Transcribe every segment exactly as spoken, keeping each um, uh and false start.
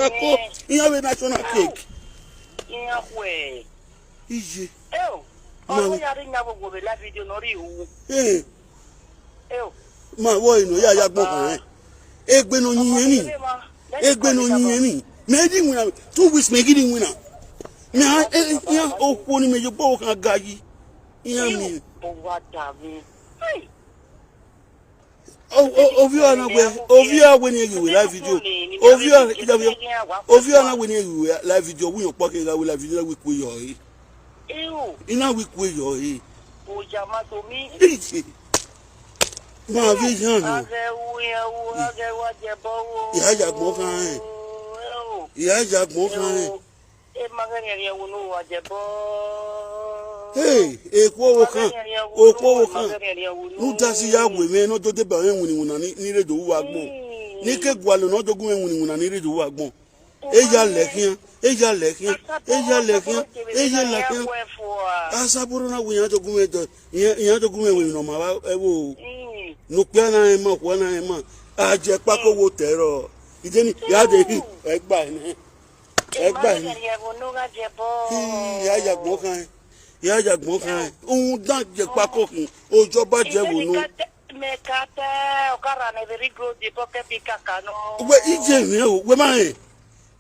Ako, ihe bụ national cake. Ihe kwe. Ije. Eo. Mami. Ọrụ ya dị nya bụ gwobela vidio n'ọrụ iwu. Ee. Eo. Ma wo ino ya ya gbon kan. Egbe no nyiyen ni. Egbe no nyiyen ni. Me di nwina. Two weeks me gidi nwina. Me ha e ya okwo ni me yo gbo kan gayi. Iya mi. O wa da mi. Hey. Ovio na we, ovio we ni egiwe live video. Ovio ijavio. Ovio na we ni egiwe live video. We yo po ke ga we live video we ku yo e. Ew. Ina we ku yo e. O ja ma to mi. Ma vi jan no. Age u ya u age wa je bo wo. Iya ja gbon kan e. Iya ja gbon kan e. Hey, ekwo wo kan, okwo wo kan. Nu dasi ya we me no do de ba we wini wuna ni ni redo wa gbon. Ni ke gwalo no do gun we wini wuna ni redo wa gbon. E ya le kian, e ya le kian, e ya le kian, e ya le kian. Asaboro na we yan do gun we do, yan do gun we wini no ma wa e wo. No pe na e ma, ko na e ma. A je pa ko wo tero. Ije ni ya de hi, e gba ni. Ẹ gbà yín. Ìyá ìyàgbọ́n kan ẹ̀. Ìyá ìyàgbọ́n kan ẹ̀. Ohun dá jẹ pákó kùn. Òjò bá jẹ wò nù. Mẹ̀ka tẹ́ ọ̀kadà ní very good the pocket pick kàkà nù. Wẹ́ ìjẹ́ ìrìn o, wẹ́ máa yẹn.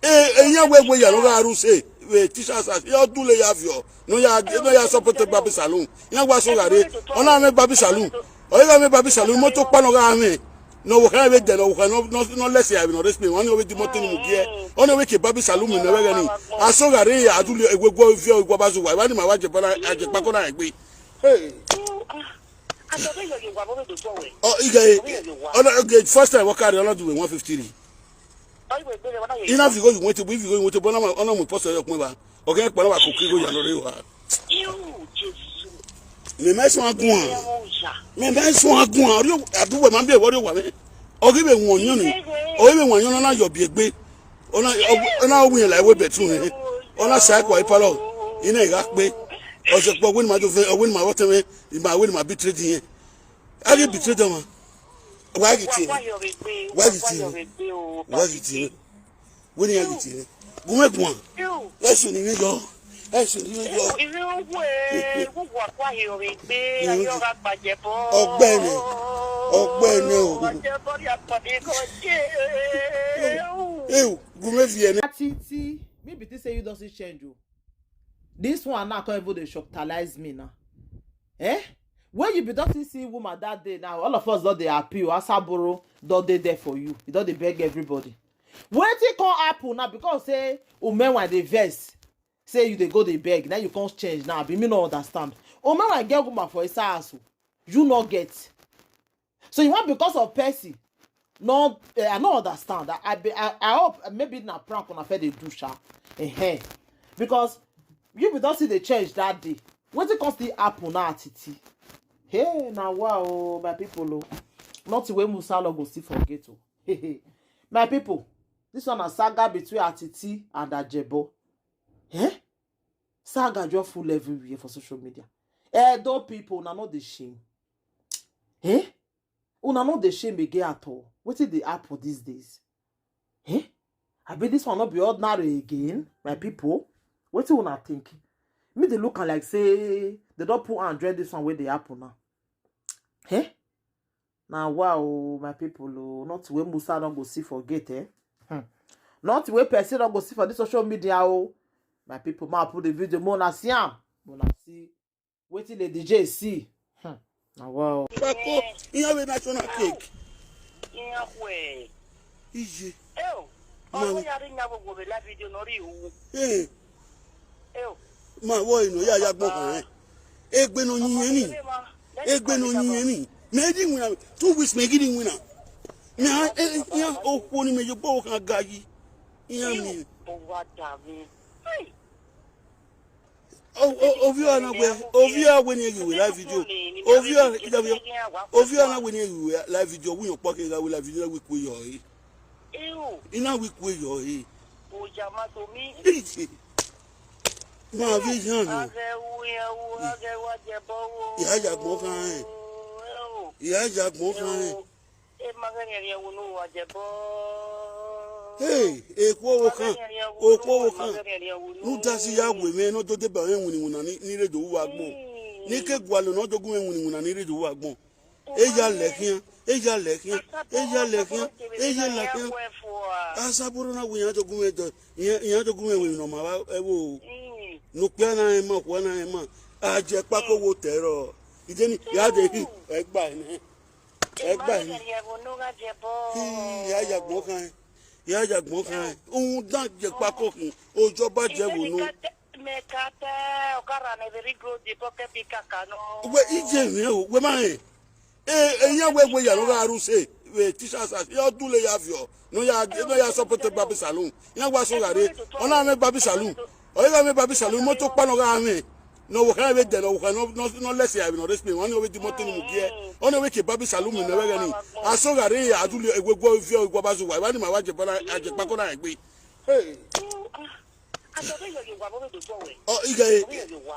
Ẹ ẹ yẹn wẹ́ wẹ́ yàrá ọ̀gá arúgbó ṣe. Wẹ́ tíṣà ṣàṣì yọ dúlé yà fi ọ̀. Nù yà nù yà sọ́pọ̀tẹ̀ bàbí sàlùn. Yẹn wá sọ̀rọ̀ rẹ̀. Ọ̀nà àmì bàbí sàlùn. Ọ̀yẹ́ àmì bàbí sàlùn. Mọ́tò pálọ̀ rà mí. No wo kan we de no wo kan no no no lesi abi no respect. Wani we di moto ni mu die. Ono we ke babi salum na we gani. Aso gare ya adule egwe gwo vi egwe bazu wa. Wani ma wa je bana aje pako na egbe. Hey. Oh, ige. Ono ige first time we carry ono do one fifty. Ina fi go you went to we go you went to bona ma ono mu post yo kun ba. Okay, pa na wa ko ki go ya no re wa. Me me so agun a. Me me so agun a. Ori adu we ma be wori wa me. Ogi be won yan ni. Ogi be won yan na yo bi egbe. Ona ona ogun yan la we be tun he. Ona sa ko ipalo. Ina iga pe. O se po win ma do fe, win ma wo te me. Ma win ma bi trade yen. Agi bi trade ma. Wa gi ti. Wa gi ti. Wa gi ti. Wini ya gi ti. Gume guan. Esu ni mi yo. Esu ni mi yo. Ìwé owó ẹ̀ gbogbo àpò ayé orin gbé ayé ọ̀rá pàjẹ́ bọ́. Ọgbẹ́ni. Ọgbẹ́ni o. Pàjẹ́ bọ́ ní àpàdé kan jẹ́. Ewu. Gume fi ene. Titi, me be think say you don see change o. This one now come even dey shocktalize me now. Eh? When you be don see woman that day now, all of us don dey happy o. Asaboro don dey there for you. You don dey beg everybody. Wetin come happen now because say Umenwa dey vex, say you dey go dey beg, now you come change now. Be me no understand. Umenwa get woman for inside house o. You no get. So you want because of person? No, eh, I no understand. I I, be, I, I hope eh, maybe na prank una fair dey do sha. Eh, because you be don see the change that day. Wetin come still happen now, Titi? Hey, na wow, my people o. Nothing wey Musa no go still forget o. My people, this one na saga between Atiti and Ajebo. Eh? Saga just full everywhere for social media. Edo people, una no dey shame. Eh? Una no dey shame again at all. Wetin dey happen these days? Eh? I bet this one no be ordinary again, my people. Wetin una think? Me dey look am like say they don put hand join this one wey dey happen now. Eh? Na wow, my people o. Nothing wey Musa no go see for gate, eh? Hmm. Nothing wey person no go see for this social media o. My people, ma put the video, mo na see am. Mo na see wetin Lady J see. Hmm. Na wow. Bako, ihe bụ national cake. Ihe kwe. Ije. Eo. Ọrụ ya dị nya bụ gwobela vidio n'ọrụ iwu. Ee. Eo. Ma wo ino ya ya gbon kan e. Egbe no nyiyen ni. Egbe no nyiyen ni. Me di nwina. Two weeks me gidi nwina. Me ha e ya okwo ni me yo gbo kan gayi. Iya mi. O wa da mi. Hey. Ovio na we, ovio we ni egiwe live video. Ovio ijavio. Ovio na we ni egiwe live video. We yo po ke ga we live video we ku yo e. Ew. Ina we ku yo e. O ja ma to mi. Ije. Ma vi jan no. Age u ya u age wa je bo wo. Iya ja gbon kan e. Ew. Iya ja gbon kan e. Ew. E ma ga ni ya wo no wa je bo. Hey, e ku o Okpo wo kan. Nu da si ya we me no do de ba we wini wuna ni ni re do wa gbon. Ni ke gwa lo no do gun we wini wuna ni re do wa gbon. E ya le kian, e ya le kian, e ya le kian, e ya le kian. Asaboro na we ya do gun we do. Ya do gun we we no ma wa e wo. Nu pe na e ma, ku na e ma. A je pa ko wo te ro. Ije ni ya de hi. E gba ni. E gba ni. Hi, ya ya gbon kan. Ya ya gbon kan. Un dan je pa ko hin. Ojo ba je wo nu. Mekate, okara na very good, the pocket pick kaka no. We ije mi o, we ma e. E, e ya we we ya no ga ru se. We teachers as ya du le ya fi o. No ya, no ya support babi salon. Ya wa so gare. Ona me babi salon. O ya me babi salon, mo to pa no ga me. No wo kan we de no wo kan no no no less ya no respect. Won ni we di mo to ni mu gi e. Ona we ke babi salon mi na we ga ni. Aso gare ya du le egwe gwo fi o gwo ba so wa. Wa ni ma wa je pa na, a je pa ko na egbe. Hey. Aso be yo yo wa bo be do we. Oh, ige.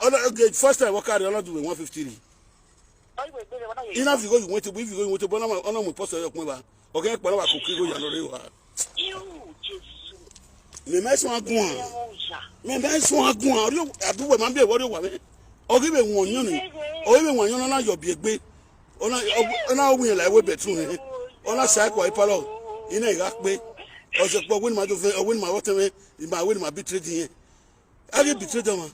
Ona, okay, first time we carry Olodumare one fifty. Ina fi go you want to, if you go you want to, but I'm, I'm a post your point. Okay, but I'm a cook go ya no re wa. Iu, Jesu. Me me so agun. Iu, ya. Me me so agun. Ori adu we ma be wori wa me. Ogi be won yo ni. Ogi be won yo na yo bi egbe. Ona, ona ogun yen la we betun ni. Ona sa ko ipalo. Ina iga pe. O se po win ma do fe, win ma wo te me. Ma win ma betray di yen. Agi betray do ma.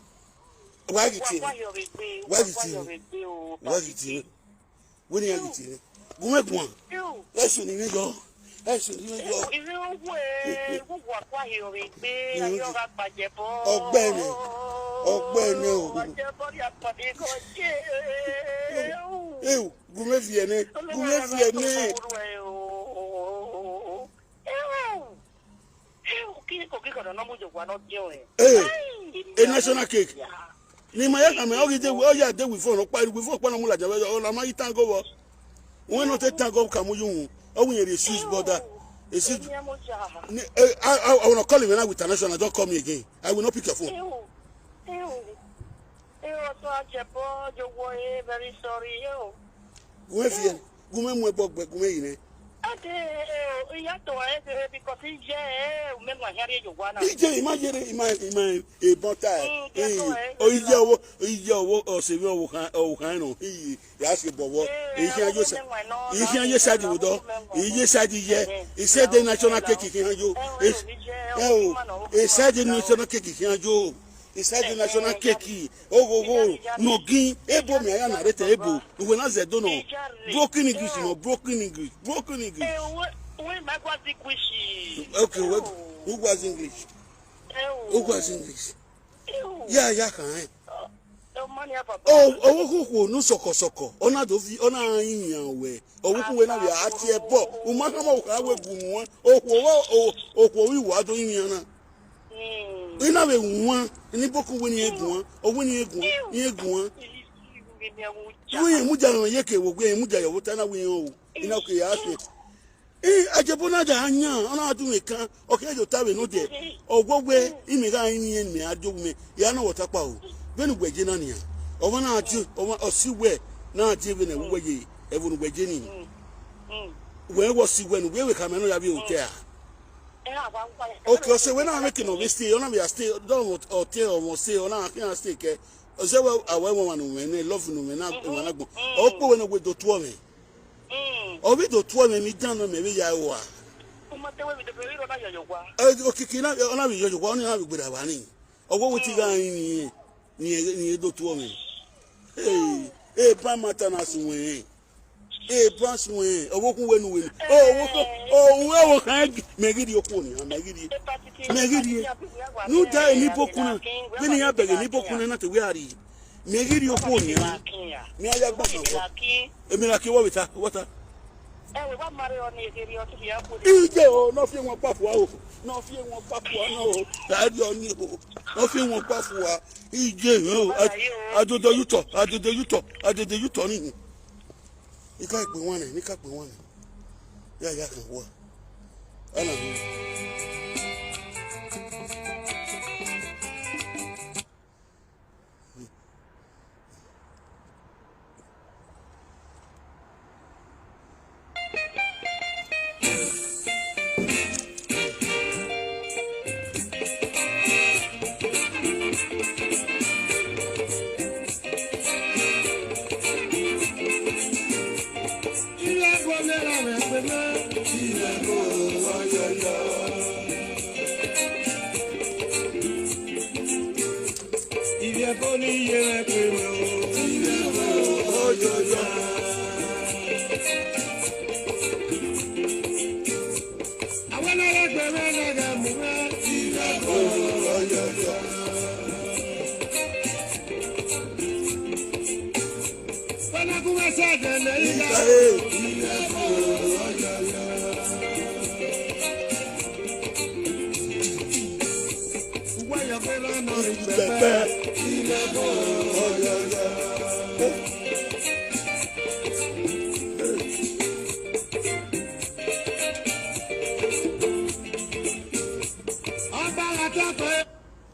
Wa gi ti. Wa gi ti. Wa gi ti. Wani ya giti ne. Gume guan. Esu ni mi yo. Esu ni mi yo. Iwe uwe, uwa kwa yo mi gbe, ayo ga paje bo. Ọ̀gbẹ́ni. Ọ̀gbẹ́ni o. Paje bo ya pa mi ko je. Ewu, gume viene. Gume viene. Ewu. Hey, a national cake. Ni ma ya ka me ogi de o ya de we fo no pa we fo pa no mu la ja o la ma itan go wo. Won no te tan go ka mu yun. O we re Swiss border. E Swiss. Ni, eh, I, I, I wanna call him now with international. Don't call me again. I will not pick your phone. Ewu. Ewu. Ewu, so ajepo, jo wo, eh, very sorry, ewu. Gume fie, gume mu ebo gbe, gume ine. Ade, eh, iya to, eh, eh, because ije, eh, me nwa hia re yo wa na. Ije ima yere, ima, ima, e bota. Mm, ije to, eh, o ije wo, ije wo, o se wo, o kan, o kan no. Iye, ya se bowo. Eh, ihe ayo sa. Ihe ayo sa di wudo. Ihe sa di ye. Ise de national cake ki ayo. Eh, o, ise de national cake ki ayo. Ise de national cake. Ogogo, nogin, ebo mi aya na rete ebo. Uwe na zedo no. Broken English no, broken English, broken English. Eh, we, we ma kwa English. Okay, we, who was English? Who was English? Ya, ya kan, eh. Oh, oh, wo ko ko nu soko soko. Ona do fi, ona yin yan we. Owo ku we na we ati ebo. O ma ka mo ka we gun won. Okwo wo, okwo wi wa do yin yan na. Ina we won. Ni boku we ni egun. Owo ni egun. Ni egun. We mu ja no ye ke wo, we mu ja yo wo ta na we o. Ina ke ya se. Eh, ajebona da anya, ona adu me kan. Okay, yo ta we no de. Owo we, imi ga yin yen me adu me. Ya na wota pa o. Benu gbeje na niya. Owo na adu, owo osi we. Na adu we na we ye. Ewo nu gbeje ni. We wo si we nu we we ka me no ya bi hotel. Okay, o se we na make no we stay. Ona we stay. Don't hotel o mo stay. Ona can stay ke. O se we awe mo manu me ne love nu me na we na gbo. O po we no we do tuo me. Obi do tuo me mi dan no me we ya wa. Okiki na ona we yo yo wa ni na we gbera wa ni. Owo we ti ga ni ni ni do tuo me. Hey, e pa mata na sunwe. E pa sunwe. Owo ku we nu we. Owo ko. Owo wo kan me gidi oku ni, me gidi. Me gidi. Nu da ni bokuna. Gini ya bege ni bokuna na te we ari. Me gidi oku ni. Mi aya gba kan wo. Emi la ki wo bita, wota. Ije o, no fi won pa fua o. No fi won pa fua no o. Adio ni o. No fi won pa fua. Ije o. Adodo yuto, adodo yuto, adodo yuto ni. Ika pe won ni, nika pe won ni. Ya ya kan wo. Ana.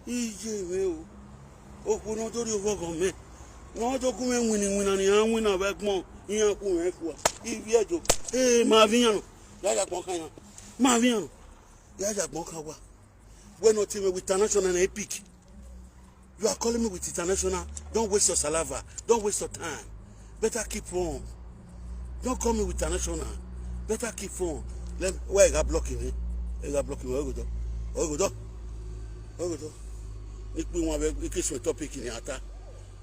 Ije me o. Okwu no tori ogo me. No to ku me wini wina ni an wina be gbon. Iyan ku me fua. Ibi ejo. Eh, ma vi yan. Ya ya gbon kan yan. Ma vi yan. Ya ya gbon kan wa. When not me with international na epic. You are calling me with international. Don't waste your saliva. Don't waste your time. Better keep on. Don't call me with international. Better keep on. Let me, why I got blocking, eh? I got blocking. Where go do? Where go do? Where go do? Nick me one way, in case my topic in the attack.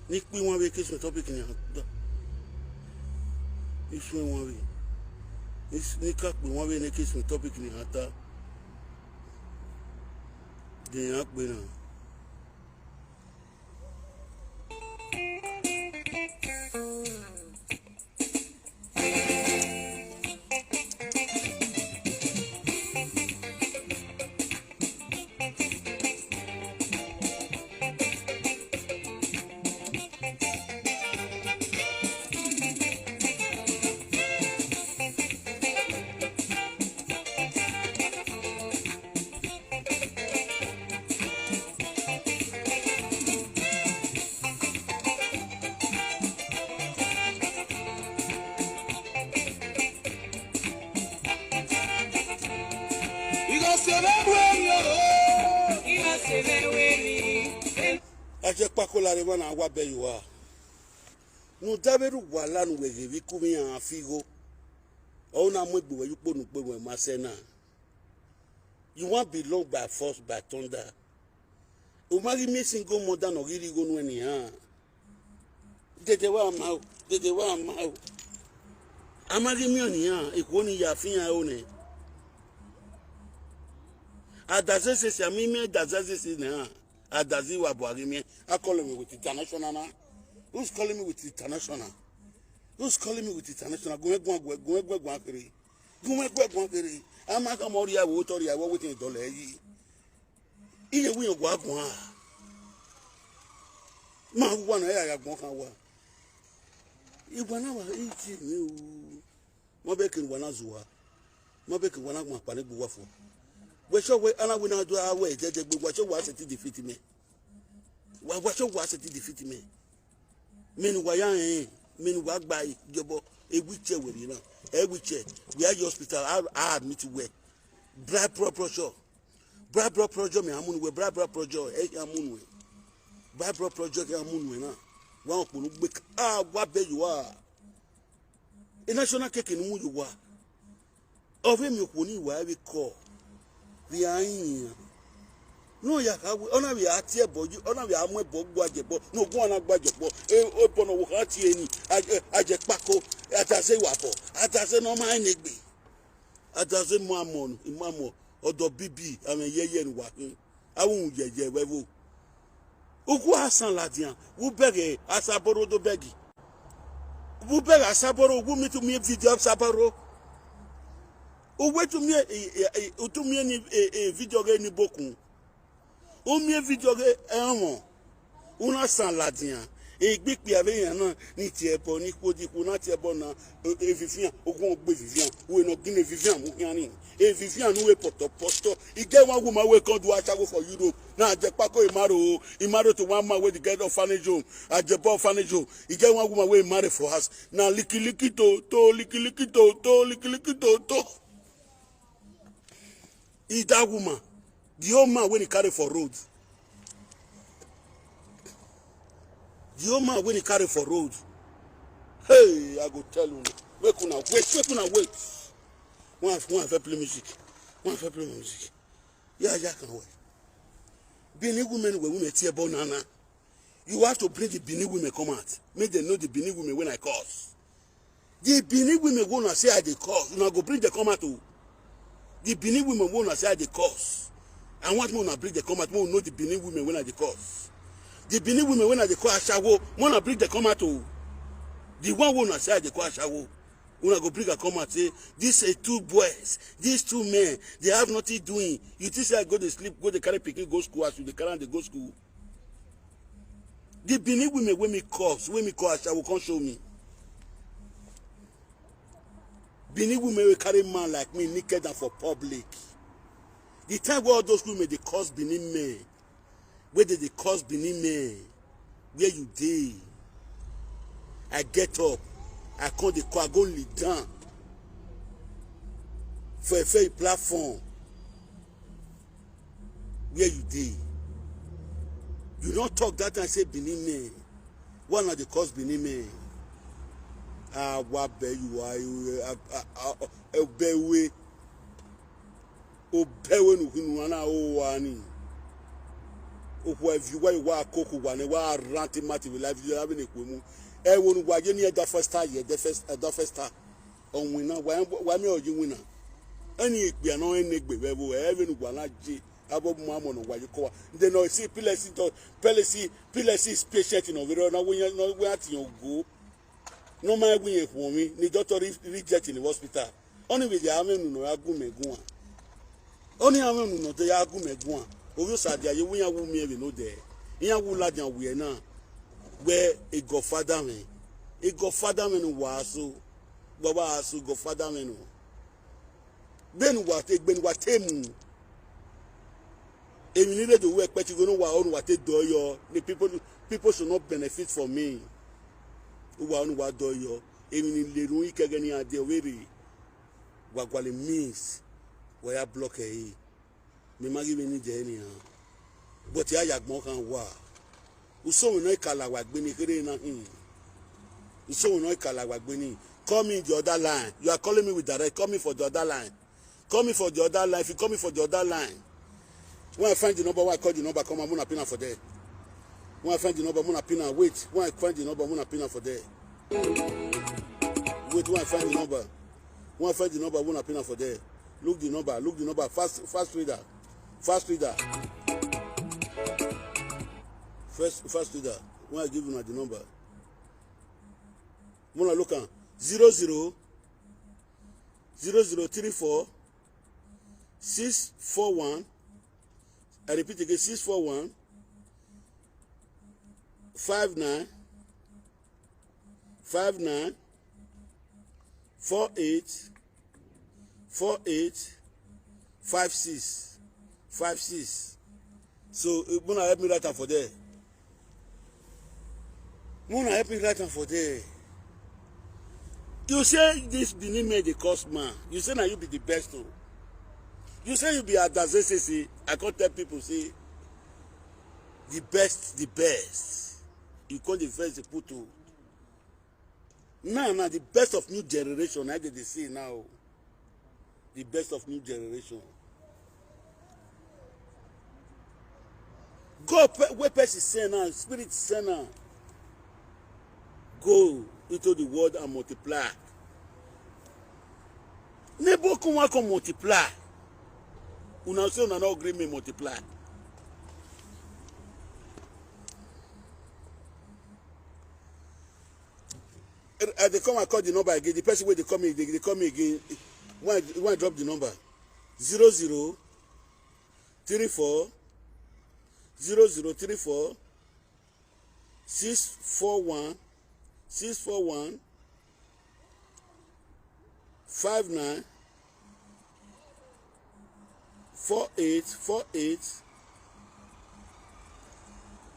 Nick me one way, in case my topic in the attack. This way one way. This nick up me one way, in case my topic in the attack. Then I go now. Aje kpako la re wa na wa be yo a. Nu daveru wala nu weghe vbe ikuvbi iran fi igho. Ọ na mu egbe wẹ ye ukpo ne ukpo wẹ ma sẹ na. You wan belong by force, by thunder. U ma ghi miẹn single mother ne ọ ghi rre igho nuẹn nian. Dede wa ma o, dede wa ma o. A ma ghi miẹn nian, ikhuo ni ya fi iran ro nẹ. Adaze sese, a mi miẹn adaze sese nian. Adazi wa bu a ghi miẹn. A call me with international na. Who's calling me with international? Who's calling me with international? Gun ẹguan, gun ẹguan, gun ẹguan kere. Gun ẹguan, gun ẹguan kere. A ma khama ọ rhia vbe otọ, rhia vbe wetin dọlọ ẹre yi. Iye wi yan gua guan. Ma wa na ya ya gbọn kan wa. Igua na wa iti mi o. Ma be ke wa na zuwa. Ma be ke wa na ma pa ne gbu wa fo. We so we ana we na do a we je je gbu wa so wa se ti defeat me. Wa wa so wa se ti defeat me. Me ni wa ya en, me ni wa gba e jobo e wheelchair we na. E wheelchair. We are hospital. I, I admit we. Bright pro pro sure. Bright blood pressure me amunu we, bright blood pressure e amunu we. Bright blood pressure ke amunu we na. Wa okponu gbe ka, ah, wa be you are. E national cake ni mu you are. Ove mi okponu wa we call. We are in. No ya ka we, ona we ati ebo, ona we amu ebo gbaje bo. No go na gbaje bo. E o bono wo ka ti eni. Aje pako. Adaze wa bo. Adaze no ma enegbe. Adaze mu amọ, imamọ, ọdọ bibi, amẹ yẹyẹ ni wa khin. Avbe uhun yẹyẹ vbe ẹvbo. Uku asan ladian, vbe ubẹghe Asaboro do bẹgi. Vbe ubẹghe Asaboro, vbe u miẹn tu miẹn video Asaboro. Uwẹ tu miẹn, e, e, e, u tu miẹn ni, e, e, video ghe ni bokun. U miẹn video ghe ẹmwẹ, u na san ladian. Egbe ikpia vbe iran na ni tie ẹbọ, ni khuo di khuo na tie ẹbọ na, e, e, Vivian, ogun ogbe Vivian, uwe nọ gin ne Vivian mu khian ni. E, Vivian nu we pọtọ pọtọ. I get one woman wey come do ashawo for Europe. Na je kpako Imaro o. Imaro to one man wey dey get orphanage home. Ajebo orphanage home. I get one woman wey marry for house. Na likiliki to to, likiliki to to, likiliki to to. Is that woman, the old man when he carry for road. The old man when he carry for road. Hey, I go tell you. Make una wait, make una wait. One, one fair play music. One fair play music. Yeah, yeah, can wait. Benin women were women tear bone nana. You have to bring the Benin women come out. Make dem know the Benin women when I curse. The Benin women wey una say I dey curse, una go bring dem come out o. The Benin women wey una say I dey curse, I want make una bring dem come out, make we know the Benin women wey I dey curse. The Benin women wey I dey call ashawo, make una bring dem come out o. The one wey una say I dey call ashawo, una go bring am come out say, "These are two boys, these two men, they have nothing doing. You think say I go dey sleep, go dey carry pikin go school as you dey carry am dey go school?" The Benin women wey me curse, wey me call ashawo, come show me. Benin women wey carry man like me naked and for public. The time wey all those women dey curse Benin men, wey dem dey curse Benin men, where you dey? I get up, I come dey call, I go kneel down for a fair platform. Where you dey? You don talk that time say Benin men. Why una dey curse Benin men? Ah, wa be you are, you are, ah, ah, ah, eh, be we. O be we no hinu ana o wa ni. O kwa view wa wa ko ko wa ne wa ranti mati we live you having a kwemu. E wo nu wa ye ni e da first star ye, the first, eh, the first star. On winner, why, why me or you winner? Any ekpe no en egbe we bo, e we nu wa na je. Abo mu amo no wa you ko. Then no see P L S do, P L S, P L S is patient no we no we no we ati yo go. No ma egbe ye for me, ni doctor re-, reject in the hospital. Only with the amen no agu me go. Only amen no te agu me go. O yo sa dia ye we ya wu me we no de. Ya wu la dia we na. Where a godfather me. A godfather me no wa so. Baba asu godfather me no. Ben wa te, ben wa temu. Emi ni le do we pe ti go no wa onu wa te do yo. The people, people should not benefit from me. Wa onu wa do yo. Emi ni le run ikege ni ade were. Wa gwale means. Wa ya block e. Me ma give any day anyhow. But ya ya gbon kan wa. Uso we no ikala wa gbe ni kere na hin. Uso we no ikala wa gbe ni. Call me in the other line. You are calling me with direct. Call me for the other line. Call me for the other line. If you call me for the other line, when I find the number, when I call the number, come on, I'm gonna pin am for there. When I find the number, I'm gonna pin am. Wait, when I find the number, I'm gonna pin am for there. Wait, when I find the number. When I find the number, I'm gonna pin am for there. Look the number, look the number. Fast, fast reader. Fast reader. First, fast reader. When I give you the number. Mona look am. Zero zero, zero zero three four, six four one. I repeat again, six four one, five nine, five nine, four eight, four eight, five six, five six. So, eh, Mona help me write am for there. Mona help me write am for there. You say this Benin men dey cost man. You say na you be the best o. You say you be Adaze sese. I come tell people say the best, the best. You come the first dey put o. Now, now the best of new generation, I dey dey see now. The best of new generation. God pe-, wey person send am, spirit send am. Go into the world and multiply. Neighbor come wan come multiply. Una say una no gree me multiply. I, I dey come, I call the number again. The person wey dey call me, dey, dey call me again. When I, when I drop the number, zero zero three four, zero zero three four, six four one, six four one, five nine, four eight four eight,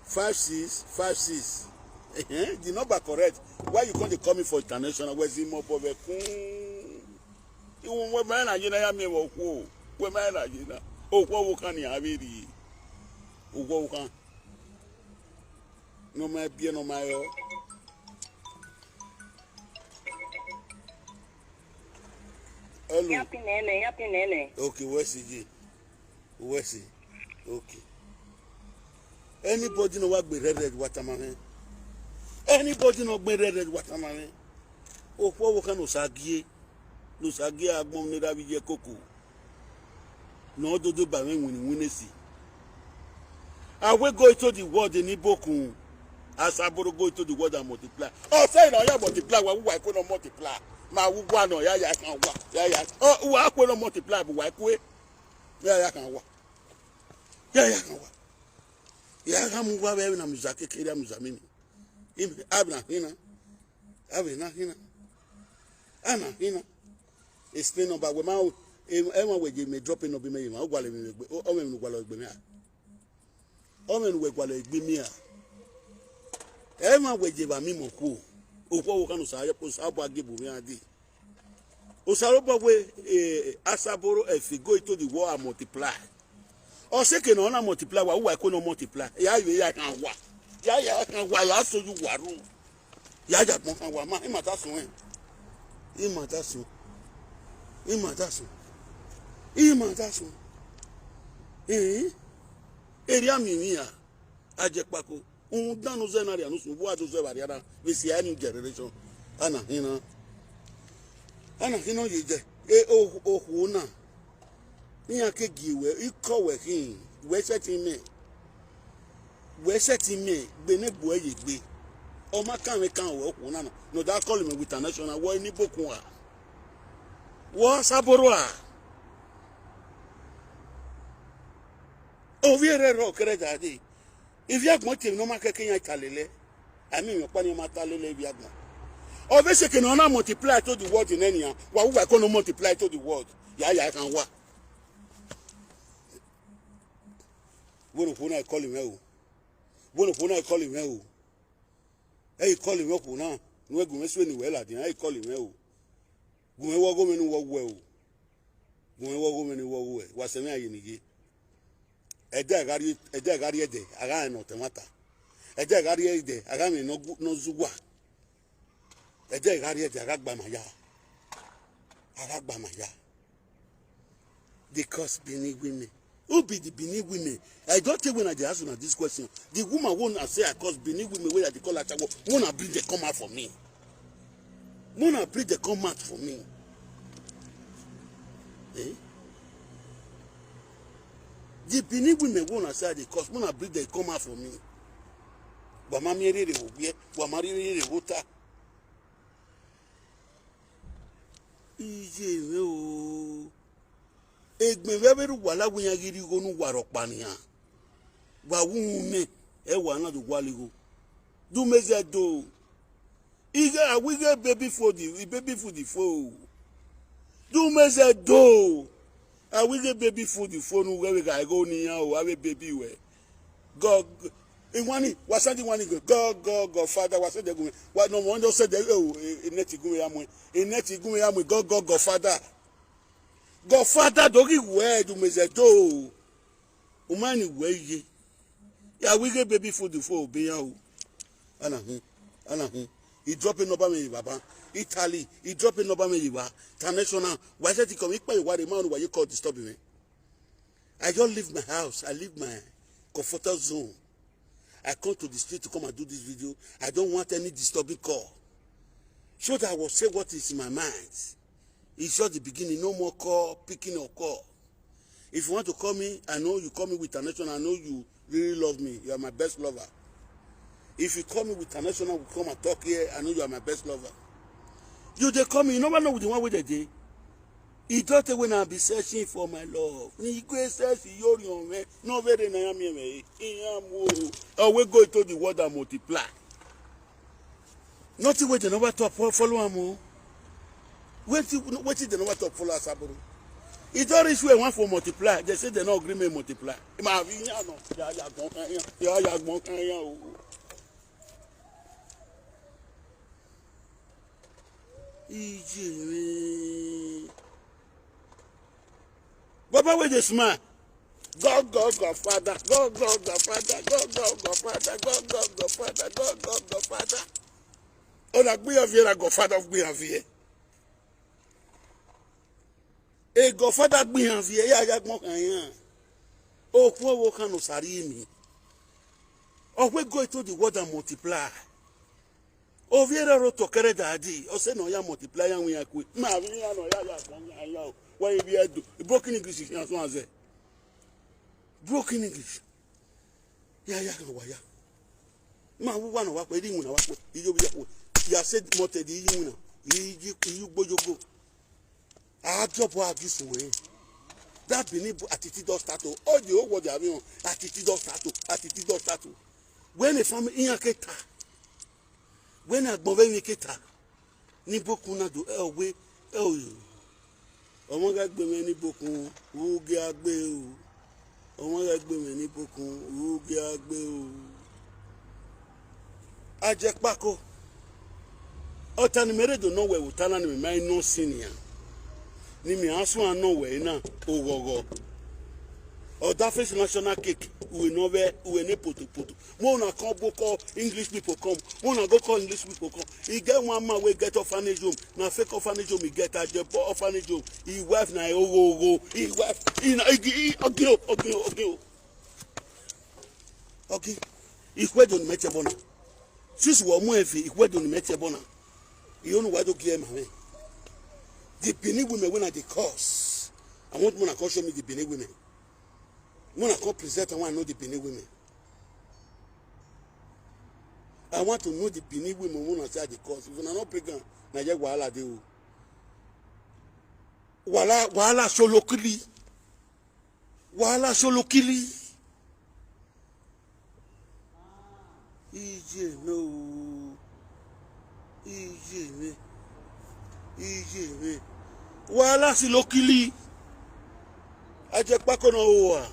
five six five six. Eh, the number correct. Why you come dey call me for international? Where's the mobile? Iwon we ma na yina ya mi wo ku. We ma na yina. O ku wo kan ni a bi ri. O ku wo kan. No ma bi no ma yo. Hello. Happy nene, happy nene. Okay, where is it? Where is it? Okay. Anybody no wa gbe red red water ma me. Anybody no gbe red red water ma me. Okwo wo kan no sagie. No sagie agbon ni da bi je koko. No do do ba me win win si. I will go into the world in Ibokun. As I go into the world and multiply. Oh, say now you multiply. Why why could not multiply? Ma who one no ya ya can wa. Ya ya. Oh, why could not multiply? But why could ya ya can wa. Ya ya can wa. Ya can move away na muzake kiri muzamini. Im abna hina. Abna hina. Ana hina. Explain number we ma. Em em we je me drop in obi me ma. O gwale mi gbe. O me nu gwale gbe mi a. O me nu we gwale gbe mi a. Em we je ba mi mo ku. O ko wo kanu sa ya ko sa bo age bu mi ade. Osaro bo we eh, asaboro if you go into the war and multiply. O se ke no na multiply wa wa ko no multiply. Ya ye ya kan wa. Ya ya kan wa ya so you waru. Ya ya gbon kan wa ma. Ima ta sun e. Ima ta sun. Ima ta sun. Ima ta sun. Eh? Eri ami mi ya. Aje pako. Un danu zenari anu sun wa do ze bari ara. We see a new generation. Ana hina. Ana hina ye je. E o o hu na. Ni ake gi we. Iko we hin. We se ti me. We se ti me. Gbe ne bo ye gbe. O ma kan we kan we o hu na no. No da call me with a national. Wo ni bokun a. Wo saboro a. Oviere ro kere jade. Ivi agbon temi no ma keke yan talele. Ami mi pa ni ma talele ivi agbon. Ove se ke no na multiply to the world in any. Wa wa ko no multiply to the world. Ya ya kan wa. Wo no ko na call me o. Wo no ko na call me o. E call me ko na. No egu me so ni we la din. E call me o. Gu me wo go me nu wo we o. Gu me wo go me ni wo we. Wa se me aye ni ye. Ede agari ede agari ede aga no te mata. Ede agari ede aga me no gu- no zugwa. Ede agari ede aga gba ma ya. Aga gba ma ya. They cause Benin women. Who be the Benin women? I don't think when I dey ask una this question. The woman won't say I cause Benin women where they call her. Won't bring the come out for me. Mona bring the come out for me. Eh? The Benin women won't say they cause. Mona bring the come out for me. Wama mi ere wo gbe. Wama ere wo ta. Iye me o. Egbe we be ru wala we yan giri go nu waro paniyan. Wa wu me e wa na do gwaligo. Do me ze do. Ige awige baby for the baby for the foe. Do me ze do. Awige baby for the foe nu we ga go ni ya o awe baby we. Go. Iwani wasandi wani go go go go father wasandi go. Wa no mo ndo se de o. Ineti gume ya mu. Ineti gume ya mu go go go father. Go father do gi we do me ze do. Umani we ye. Ya we get baby food for be ya o. Ana hu. Ana hu. He drop a number me baba. Italy. He drop a number me ba. International. Why said he come? He pay what the man why you call disturb me. I just leave my house. I leave my comfortable zone. I come to the street to come and do this video. I don't want any disturbing call. So that I will say what is in my mind. It's just the beginning. No more call, picking or call. If you want to call me, I know you call me with an action. I know you really love me. You are my best lover. If you call me with an action, we come and talk here. I know you are my best lover. You they call me. You never know with the one way they dey. He don't take when I be searching for my love. Ni go search yori on me. No very na yami me. Iyamu. Oh, we go to the world and multiply. Nothing wey dem never talk fo- follow am o. Wetin wetin dem never talk follow Asaboro. E don reach where one for multiply. Dem say dem no agree make multiply. Ma fi yan no. Ya ya gbon kan yan. Ya ya gbon kan yan o. Ije mi. Baba wey dey smile. God God God father. God God God father. God God God father. God God God father. God God God father. Ona gbe your fear God father of gbe your fear. E God father gbe your fear. Ya ya gbon kan yan. Okun owo kan no sari mi. Or we go into the world and multiply. Oviera ro tokere dadi. O se no ya multiply ya wi akwe. Ma vi ya no ya ya ya ya. Why we do? Broken English ya so aze. Broken English. Ya ya no wa ya. Ma wu wa no wa pe di wu na wa pe. Iyo bi ya ko. Ya said mote di yi wu na. Yi yi gbojogo. Ajobo agisu we. That Benin bo- attitude don start o. All the whole world dey having on. Attitude don start o. Attitude don start o. When a family in aketa. When a gbove in aketa. Ni bokun na do e o we e o yo. Ọmọ ga gbe me ni bokun u ge agbe o. Ọmọ ga gbe me ni bokun u ge agbe o. Ajekpako. Ota ni mere do no we utana ni me mai no senior. Ni me asu ano we na ogogo. Oda face national cake we no we we ne poto poto. Mo na come go call English people come. Mo na go call English people come. E get one man wey get orphanage home. Na fake orphanage home e get. Ajebo orphanage home. E wife na ogogo. E wife. E na e e ogio ogio ogio. Okay. Ikwedo ni mete bona. Since we mo evi ikwedo ni mete bona. You know why do give my man. The Benin women when I dey cause. I want una come show me the Benin women. When I come present, I want to know the Benin women. I want to know the Benin women when I say I dey cause. If una no bring am, na yet wahala dey o. Wahala wahala solo kili. Wahala solo kili. Ije me o. Ije me. Ije me. Wahala si lo kili. Ajekpako no wa.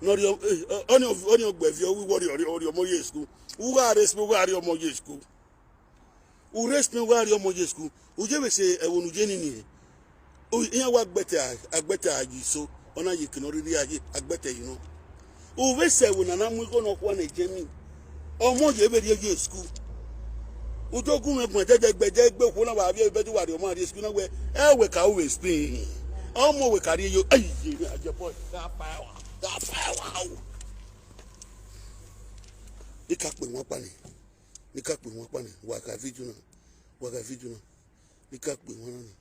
No ri o- eh, eh, oni o- oni ogbe vi o wi wori ori ori omo ye school. Uga respe uga ri omo ye school. U respe uga ri omo ye school. U je we se e wonu je ni ni. O iya wa gbete a- agbete ayi so. Ona ye kino ri aye agbete you know. U we se wo na na mu go no kwa na je mi. Omo ye be ri ye school. U do gu me gbon je je gbe je gbe ko na wa bi be du wa ri omo ri school na we. E we ka u we spin. Omo we ka ri yo. Ayi ye ni aje boy. That power. That power. Ni ka pe won pa ni. Ni ka pe won pa ni. Wa ka video na. Wa ka video na. Ni ka pe won na.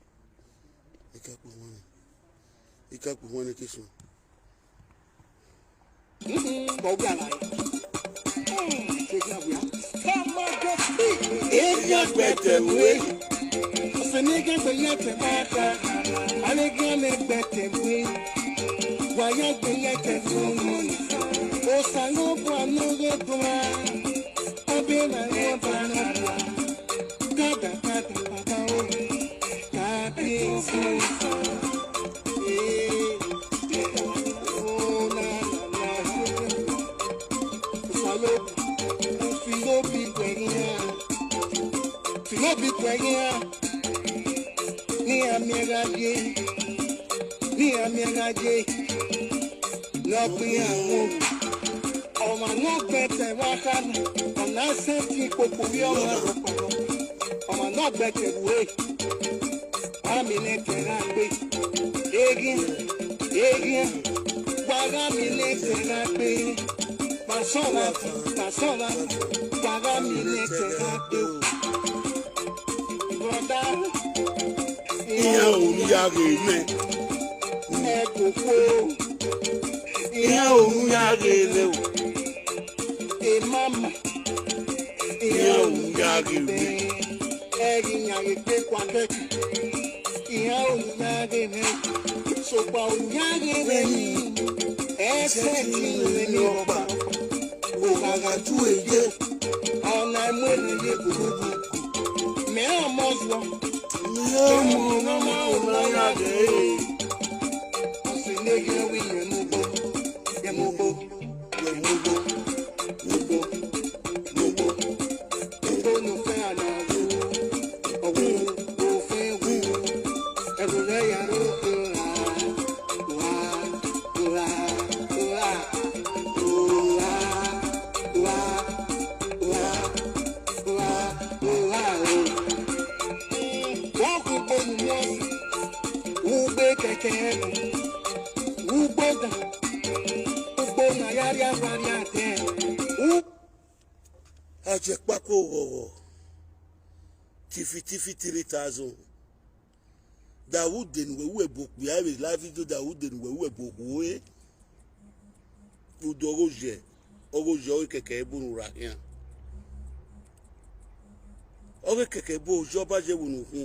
Ni ka pe won na. Ni ka pe won na kisun. Ebi agbete we. Osinige gbe ye te mata. Alege me gbete we. Wa ya gbe ye te we. O sa no bua no ge duma. Obi na ye ba na bua. Kada kada baba o. Kábíyèsí. Eh, oh, na, na, na. Salo, filobi kwenya. Filobi kwenya. Ni amiagaje. Ni amiagaje. Nọkpin àwọn ọmọ náà gbẹtẹ wá kánú ọ̀nà sẹ́ńtì kòkò bí ọmọ rọpọlọ ọmọ náà gbẹtẹ wúwe àmì ní tẹ̀lé àgbẹ̀ egi egi wàrà mi ní tẹ̀lé àgbẹ̀ pàṣọwà pàṣọwà wàrà mi ní tẹ̀lé àgbẹ̀ o. Brother, ìyá òun yá rè mẹ́. Ẹ kò kó. Ìyá òun yá rè mẹ́ o. Ẹ má mà. Ìyá òun yá rè mẹ́. Ẹ rí ìyá rè pé kwakẹ́. Ìyá òun yá rè mẹ́. Sọ̀pọ̀ òun yá rè mẹ́ ni. Ẹ ṣe ti rè ní ọgbà. Òkàkà tú èdè. Ọ̀nà ìmọ̀ ènìyàn kò gbogbo. Mea mozwa. Mea mozwa ma ona ya de. Osinege wi yemugo. Yemugo. Yemugo. Mugo. Mugo. Mugo no fe ala wu. Owu. O fe wu. Ebu le ya ro ko ra. Wa. Wa. Wa. Wa. Wa. Wa. Wa. Wa. Wọ́n kú gbóni mọ́. Ugbe kẹ̀kẹ́ ẹ̀kú. Ugbo dà. Ugbo nà yárí àwárí àtẹ. Ajekpako ghọghọ. Tifi tifi three thousand. Dawude nuwe uwe bo kpia eve la video Dawude nuwe uwe bo hue. Udo ọghoje, ọghoje ọghe kẹkẹ ebo nu ra khian. Ọghe kẹkẹ ebo oje ọba je wo nu khu.